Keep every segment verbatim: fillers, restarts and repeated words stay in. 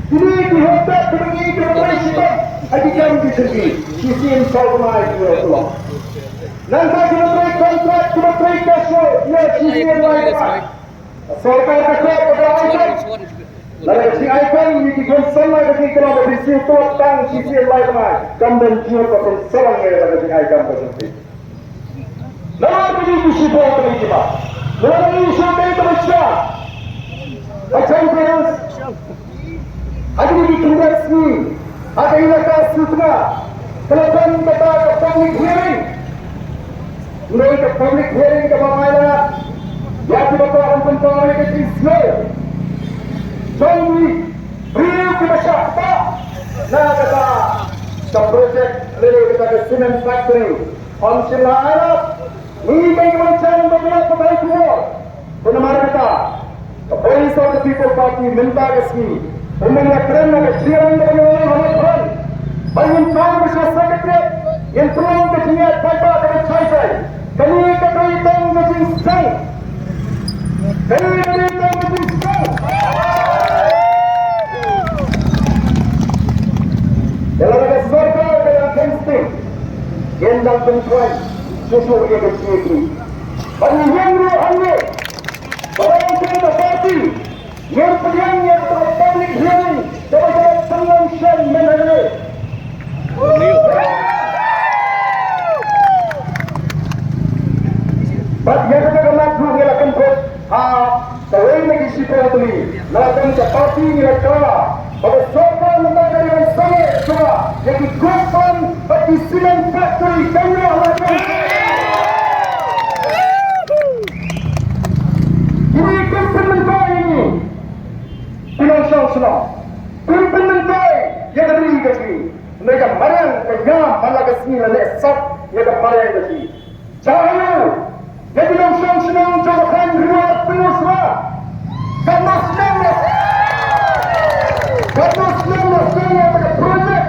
Kine ki hok kat kaba ngi kaba trei shitom ha ki kam ki jong ki. Shisien saw bnai ki ïoh tlot. Nangta kiba trei kontrak, kiba trei cash roll, ïoh shisien lai bnai. Ka sorkar ka kwah ba ka ai kam. Lada ka jingai kam ïa ki khun samla ka jingkhlaiñ ba phin siew tlot tang shisien lai bnai. Kam don jingmut ba phin sah ïa la ka jingai kam ka jong phi. Namar kine ki shiphew tylli kiba, namar kine ki shiphew tylli kiba sha, ha Champions, ha kine ki khyndiat sngi, ha ka elaka Sutnga, ka la don kata ka public hearing. Hynrei ka public hearing kaba ngi la ïa kiba kwah ban pynpaw ïa ka jingsngew jong ki briew kiba shah ktah na kata ka project lane kata ka cement factory. Hynrei sha la ngi dei ban jan ba ïa ka bai khubor. Bad namar kata ka Voice of the People Party mynta ka sngi, ym ïa kren na ka jingïalang kaba ngi ïalang ha Mawphran, ba ngin pynlong ka Secretariat, ngin pynlong ka jingïaid paidbah kaba jai jai. Kane ka dei tang ka jingsdang. Kane ka dei tang ka jingsdang. Ïa lada ka sorkar ka dang kren sting, ngin dang pynkhlaiñ shuh shuh ïa ka jingïakhih. Ban ïeng ruh hangne, ba dang kren ka party, ngin pdiang ïa ka public hearing kaba ka pynlong shen mynta hangne. Bad ïa kata ka mat ruh ngi la kynphut ha kawei na ki shiphew tylli, na la ka party ngi la kla ba ka sorkar mynta ka dei ban sangeh shuwa ïa ki coke plant bad ki cement factory, ka ïoh la ka. Kine kim pynmyntoi ïa ngi ki nongshong shnong, kim pynmyntoi ïa ka ri ka jong ngi. Hynrei ka mariang ka ïam man la ka sngi la leh sap ïa ka mariang ka jong ngi. Sha aïu ïa ki nongshong shnong jong ka thaiñ Ri Bhoi Ri Bhoi shuwa? Katno snem la, katno snem la sdang ïa ka project?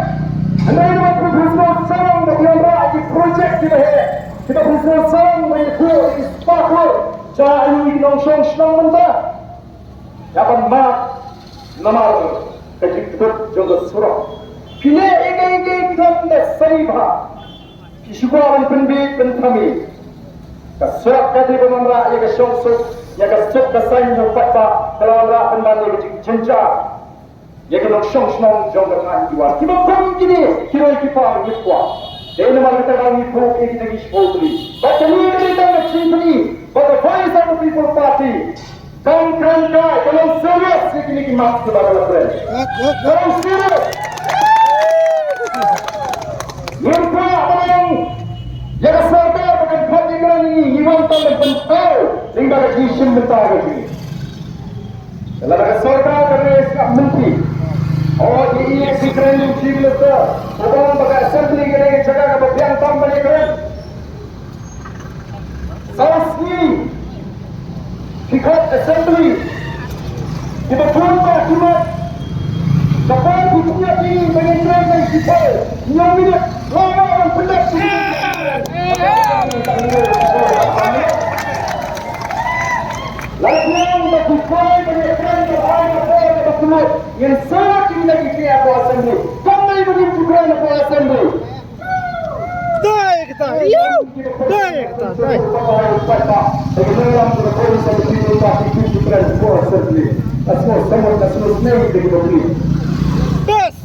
Hynrei namar ba phi sngew sarong ba phi wanrah ïa ki project kiba heh, kiba phi sngew sarong ba ïathuh ïa ki spah klur, sha aïu ïa ki nongshong shnong mynta? Ïa ban mad namar ka jingkdut jong ka surok. Phi leh ïa kaei kaei ki don da sani bha. Phi shu kwah ban pynbiej pynthame. Ka surok ka dei ban wanrah ïa ka shongsuk, ïa ka suk ka saiñ jong paidbah, ka la wanrah pynban ïa ka jingjynjar ïa ki nongshong shnong jong ka thaiñ Ri Bhoi. Kiba kum kine ki roi ki par ngi kwah. Dei namar kata ka ngi buh ïa kita ki shiphew tylli. Bad kane ka dei tang ka jingpyni ba ka Voice of the People Party kan kren kai, ka long serious ïa kine ki mat kiba ka la kren. Ka long serious. Ngim kwah ba long ïa ka sorkar ba kan phah ïa ka ngi, ngi wan tang ban pynpaw lyngba ka jingshim bynta ka jong ngi. Lada ka sorkar ka dei sngap mynti, oh, ngi ïa ki kren ïa u Chief Minister, u ong ba ka assembly ka dei ka jaka kaba biang tam ban ïa kren. Saw sngi ki khot assembly kiba bun ba ki mat. Ka por ki pynïap ïa ngi ba ngin kren tang shiphew hynñiew minit. Lada ban pyndep ki, lada ban ba ki kwai ba ngin kren ka ai ka por kaba kylluid, ngin sa ki minit ki kren hapoh assembly. Kam dei ba ngin kren hapoh assembly. Dai kita. Dai kita. Dai. Best.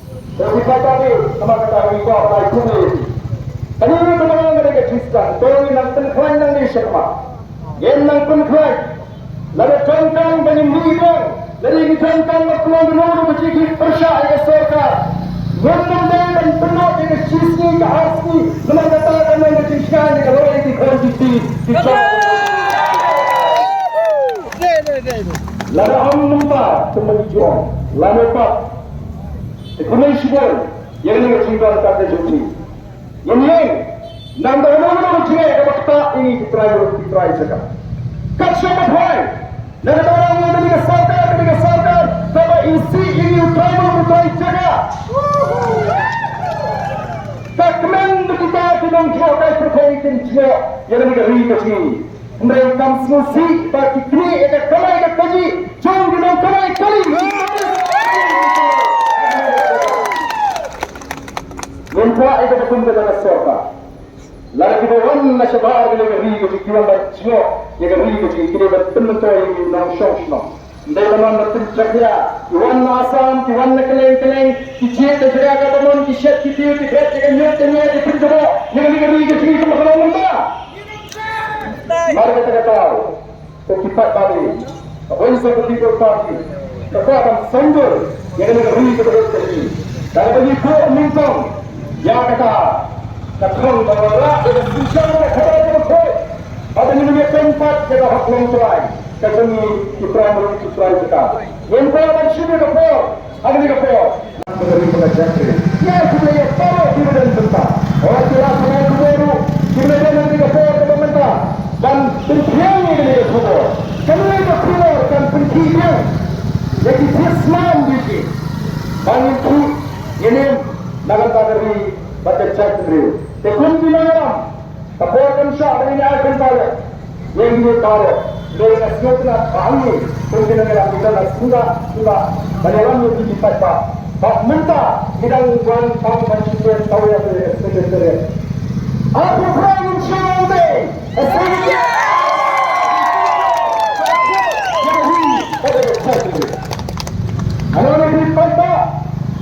Ngin nang pynkhlaiñ nangne sha khmat. Ngin nang pynkhlaiñ. Lada donkam ban ïa mih biang, lada ngi donkam ban pynlong ruh ba ki pyrshah ïa ka sorkar, ngim dei ban pynlong ïa ka shisngi ka arsngi, namar kata ka Nang ka jingshngaiñ ïa ka lawei ki khun ki kti ki jong. Lada ym mynta kumba ngi ju ong, lano pat te kumne shibun ïa kane ka jingdon ka jong ngi. Ngin ïeng nang da kano kano ka jingeh kaba ktah ïa ngi ki trai murum ki trai jaka. Kat shaba phai na kata ka daw ngi da kane ka sorkar, kane ka sorkar kaba isih ïa ngi u trai murum u trai jaka. Ka kmen da kita ki nongthoh kai pyrthei kin jngoh ïa kane ka ri ka jong ngi. Hynrei kam sngewsih ba ki knieh ïa ka kamai ka kajih jong ki nongkamai kali. Ngim kwah ïa kaba kum kata ka sorkar. Lada kiba wan na shabar kane ka ri ka jong ngi ki wan ban jngoh ïa ka ri ka jong ngi, ki dei ban pynmyntoi ïa ngi nongshong shnong. Ym dei ban wan ban pynjakhlia. Ki wan na Assam, ki wan na kylleng kylleng, ki jied na jaka kaba mon, ki shet ki tiew, ki bret ïa ka ñiut ka ñiat, ki pynjubok ïa kane ka ri ka jong ngi kumba ka long mynta. Mar kata ka daw, ko ki paidbah, ka Voice of the People Party ka kwah ban sngewthuh ïa kane ka ri kaba ïeit ka jong ngi. Da kaba ngi buh nyngkong ïa kata ka thong ba wanrah ïa ka synshar ka khadar kaba khuid, bad ngin ïa pynpat ïa ka hok longtrai ka jong ngi ki trai murum ki trai jaka. Ngim kwah ban shim ïa ka por ha kane ka por. Ba ka ri ba ka jaitbynriew. Ïa ki ba ïa paralok kiba don bynta. Hooid, ki la pynlong khubor ruh kiba la don ha kane ka por kaba mynta ban pynphriang ïa kane ka khubor. Kane ka khubor kan pynkhih biang ïa ki thied snam ki ki. Ba ngin khih ngin im na ka bynta ka ri bad ka jaitbynriew. Te kum ki nongïalam, ka por kam shah ba ngin ïa ai pynpaw ïa kine baroh. Hynrei nga sngewtynnat ba hangne kum ki nongïalam ngi dang sngewbha sngewbha ban ïalam ïa ki paidbah. Bad mynta ngi dang wan tang ban shim ïa ka Secretariat. Arphew phra ngi shong te. Ano na ki paidbah,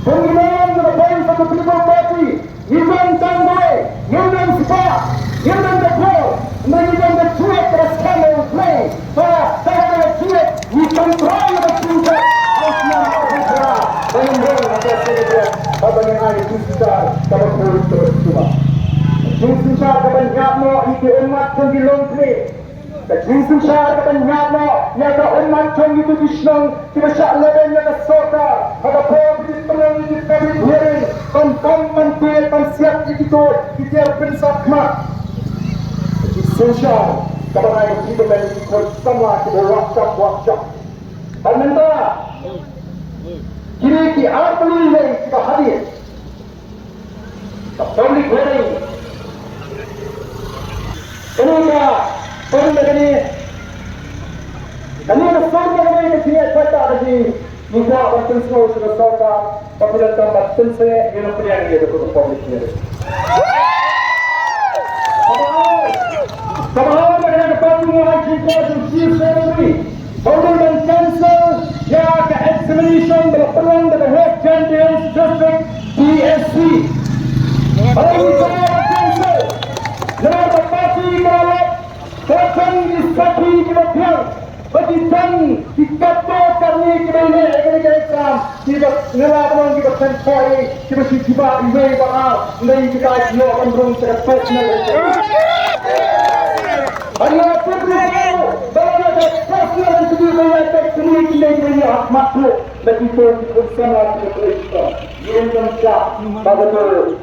kum ki nongïalam jong ka Voice of the People Party, ngi don tang kawei, ngim don spah, ngim don ka por, hynrei ngi don ka jingngeit kaba skhem ha U Blei ba da kata ka jingngeit ngi pyntrei ïa ka jingngeit ha u snem arphew phra ba ngin rung ha ka Secretariat bad ba ngin ai ka jingsynshar kaba khuid kaba sngewbha. Ka jingsynshar kaban ïap noh ïa ki ummat jong ki longkmie. Ka jingsynshar kaban ïap noh ïa ka ummat jong kito ki shnong kiba shah lehbeiñ ïa ka sorkar ha ka por ba ki pynlong ïa ki public hearing ban bam ban tied ban siat ïa kito ki tiar pynshah khmat. Ka jingsynshar kaban ai ka jingkmen ïa ki khun samla kiba wah shap wah shap. Bad mynta kine ki ar tylli lei kiba hadien ka public hearing. Kane ka, kane ka, kane, kane ka sorkar, kane ka jingïaid paidbah ka jong ngi, ngi kwah ban pynsngew sha ka sorkar ba phi donkam ban pynsngew ïa ka public hearing. Kaba ar, kaba ar, kane ka party nga ai jingkwah jong u Chief Secretary. Ba u dei ban cancel ïa ka examination ba la pynlong da ka West Jaintia Hills District P S C. Ba la cancel. Namar ba party ka la lap, ka don ki sakhi kiba biang, ba ki don ki katto katne kiba ïaleh ïa kane ka exam. Kiba nga la ban ong kiba kynthoi, kiba shu jubab iwei ba ar, ym dei kita ki ïoh ban rung sha ka personal interest. Hynrei ka personal, ba la ka personal interview ba ïa ka kine kine kiba ïoh ha khmat ruh na kito ki khun samla kiba trei kita. Ïa ka shah ba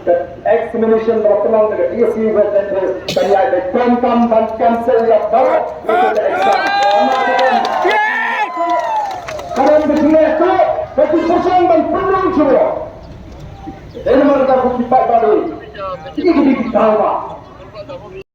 ka examination ba la pynlong da ka D S C West Jaintia Hills, kan ïai ba donkam ban cancel ïa baroh kito ki exam. Namar ka don, ka don ka jingeh to ba ki pyrshang ban pynlong jubab. Dei namar kata ko ki paidbah, kine ki dei ki daw ba